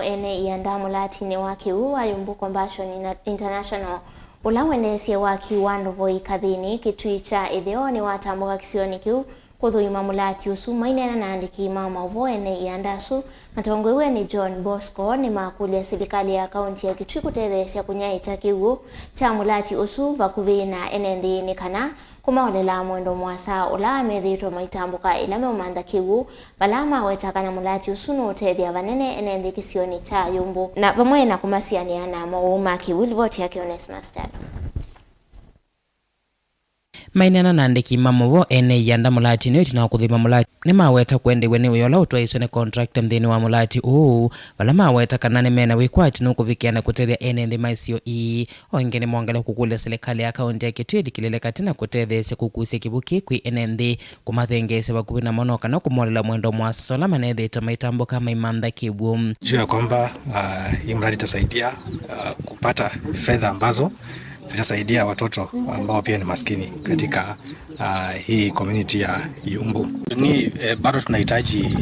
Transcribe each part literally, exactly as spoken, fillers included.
Ene ianda mũlatinĩ wa kĩw'ũ wa Yumbu Combustion Ina-, International, ũla wendeesye waki wa ndovoi Kathini, Kitui kya ĩtheo, nĩwatambũka kĩsionĩ kĩu kũthũima mũlati ũsu. Maineena na andĩki ma maũvoo, ene ianda asu matongoew'e nĩ John Bosco nĩmakũlya silikalĩ ya kaunti ya Kitui kũtetheesya kũnyaĩĩkya kĩw'ũ kya mũlati ũsu vakuvĩ na ene nthĩ nĩ kana kũmaolela mwendo mũasa ũla methĩĩtwe maitambũka ĩla meũmantha kĩw'ũ, vala maweta kana mũlati ũsu nũũtethya vanene ene nthĩ kĩsionĩ kya Yumbu, na vamwe na kũmasianĩa na maũũ ma kĩw'ũ. Livoti yake Onesmus Kyalo. Maineena na andĩki ma maũvoo, ene ianda mũlatinĩ ĩtina wa kũthũima mũlati nĩmaweta kũendeew'a nĩ wĩa ũla ũtwaĩĩswe nĩ contractor nthĩnĩ wa mũlati ũũ, vala maweta kana nĩmena wĩkwatyo nũkũvikĩa na kũtethya ene nthĩ ma isio ii. O ĩngĩ nĩmongele kũkũlya silikalĩ ya kaunti ya Kitui ĩlikĩlĩle katĩ na kũtetheesya kũkusya kĩw'ũ kĩĩ kwĩ ene nthĩ, kũmathengeesya vakuvĩ namo no kana kũmolela mwendo mũasa ũla manethĩĩtwe maitambũka maimantha kĩw'ũ. Juu ya kwamba, ah, hii mradi itasaidia, ah, kupata fedha ambazo zitasaidia watoto ambao pia ni maskini katika, ah, hii community ya Yumbu. Ni, eh, bado tunahitaji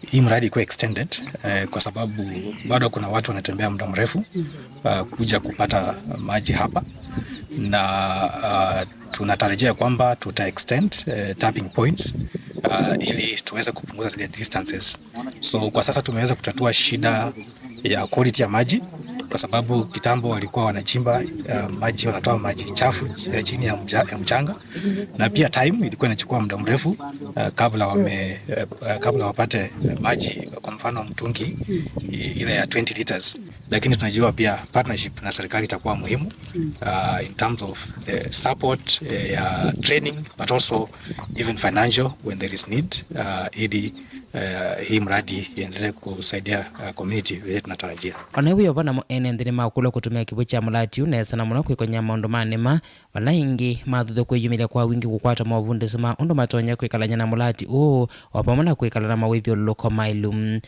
hii mradi ikuwe extended, eh, kwa sababu bado kuna watu wanatembea muda mrefu, uh, kuja kupata maji hapa, na, uh, tunatarajia kwamba tuta extend, eh, tapping points, uh, ili tuweze kupunguza zile distances. So kwa sasa tumeweza kutatua shida ya quality ya maji, kwa sababu kitambo walikuwa wanachimba, uh, maji, wanatoa maji chafu, eh, chini ya mja-, ya mchanga, na pia time ilikuwa inachukua muda mrefu, uh, kabla wame-, uh, uh, kabla wapate, uh, maji, kwa mfano mtungi i-, ile ya twenty liters. Lakini tunajua pia partnership na serikali itakuwa muhimu, uh, in terms of, uh, support, uh, ya training, but also even financial when there is need, uh, ili, uh, hii mradi iendelee kusaidia, uh, community vile tunatarajia. Ona wĩo vanamo, ene nthĩ nĩmakũlwa kũtũmĩa kĩw'ũ kya mũlati ũũ nesa na mũno kwĩkony'a maũndũ ma nĩma, vala ĩngĩ mathuthe kwĩyumĩlya kwa wingĩ kũkwata movundĩsyo ma ũndũ matonya kwĩkalany'a na mũlati ũũ, o vamwe na kwĩkala na mawĩthyũlũlũko maĩlu.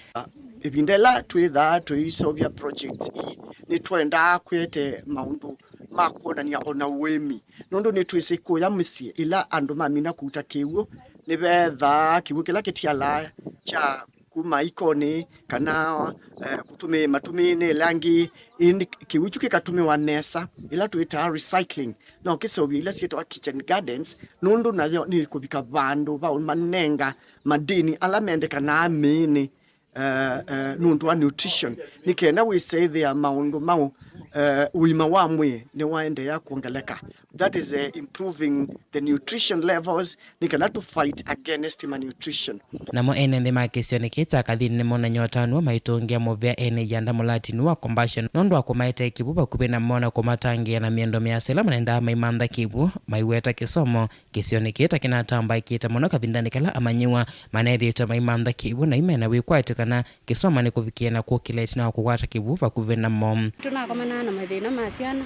Ĩvinda ĩla twĩthaa tũiseũvya projects ii, nĩtwendaa kwĩte maũndũ ma kwonany'a o na ũĩmi, nũndũ nĩtwĩsĩ kũya mĩsyĩ ĩla andũ mamina kũuta kĩw'ũ, nĩvethaa kĩw'ũ kĩla kĩtialaa kya kuma ikonĩ kana, eh, kũtũmĩĩ matũmĩĩnĩ ĩla angĩ, ĩndĩ kĩw'ũ kyu kĩkatũmĩwa nesa, ĩla twĩtaa recycling, no kĩseũvye ila syĩtawa kitchen gardens, nũndũ nayo nĩ kũvika vandũ va ũmanenga madini ala mendekanaa mĩĩnĩ, eh, eh, nũndũ wa nutrition, nĩ kenda wĩse ĩthĩa maũndũ ma ũ-, eh, ũima wa mwĩĩ nĩwaendeea kwongeleka. That is, eh, improving the nutrition levels, nĩ kana to fight against malnutrition. Namo ene nthĩ ma kĩsionĩ kĩĩ kya Kathini nĩmonany'a ũtanu wa maitũngĩa mũvea ene ianda mũlatinĩ wa Combustion nũndũ wa kũmaete kĩw'ũ vakuvĩ namo na kũmatangĩĩa na mĩendo mĩasa ĩla manendaa maimantha kĩw'ũ, maiweta kĩsomo. Kĩsionĩ kĩĩ ta kĩnatambaĩkĩte mũno kavindanĩ kala amanyĩw'a manethĩĩtwe maimantha kĩw'ũ na imena wĩkwatyo kana kĩsomo nĩkũvikĩe na kũkĩla ĩtina wa kũkwata kĩw'ũ vakuvĩ namo. Tũnakomanaa na mathĩna ma syana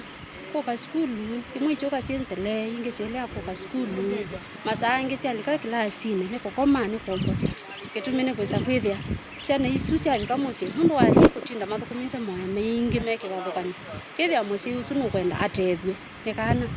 kũka sukulu, imwe ikyũka syĩ nzele, ingĩ syaĩlĩa kũka sukulu, masaa angĩ syalika kĩlasinĩ nĩ kũkoma, nĩ kwombosya. Kĩtumi nĩ kwĩsa kwĩthĩa syana isu syavika mũsyĩ, nũndũ wa asyai kũtinda mathũkũmĩte moya maingĩ me kĩvathũkany'o, kĩthĩa mũsyai ũsu nũkwenda atethw'e nĩ kana,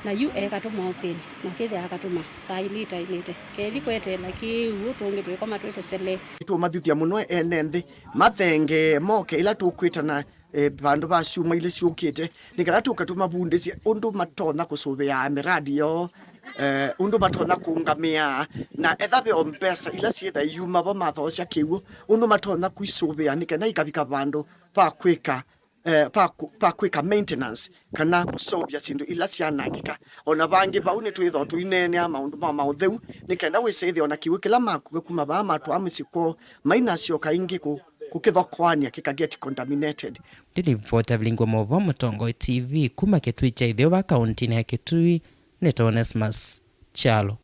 na yu ekatũma ũsĩnĩ, na kĩthĩa akatũma saa ilĩ itaĩlĩte, kethi kweteela kĩw'ũ, tũngĩ twĩkoma twĩ tũsele. Nĩtũũmathuthya mũno ene nthĩ mathengee moke ĩla tũkwĩtana, eh, vandũ va syumwa ilĩ syũkĩte, nĩ kana tũke tũmavundĩsye ũndũ matonya kũsũvĩaa mĩradi yoo, eh, ũndũ matonya kũũngamĩaa, na etha ve o mbesa ila syĩtha iyuma vo mathoosya kĩw'ũ, ũndũ matonya kũisũvĩa nĩ kana ikavika vandũ va kwĩka, eh, va kũ-, va kwĩka maintenance kana kũseũvya syĩndũ ila syanangĩka. O na vangĩ vau nĩtwĩthwa tũineenea maũndũ ma maũtheu, nĩ kenda wĩse ĩthĩwa na kĩw'ũ kĩla makuw'a kuma vaa matwaa mũsyĩ kwoo mainasyoka ĩngĩ kũ-, kũkĩthokoany'a kĩka get contaminated. Ndilivota vilingi wa maũvoo Mũtongoi T V kuma Kĩtui kya Ĩtheo va kaũntĩnĩ ya Kĩtui, nĩtawa Onesmus Kyalo.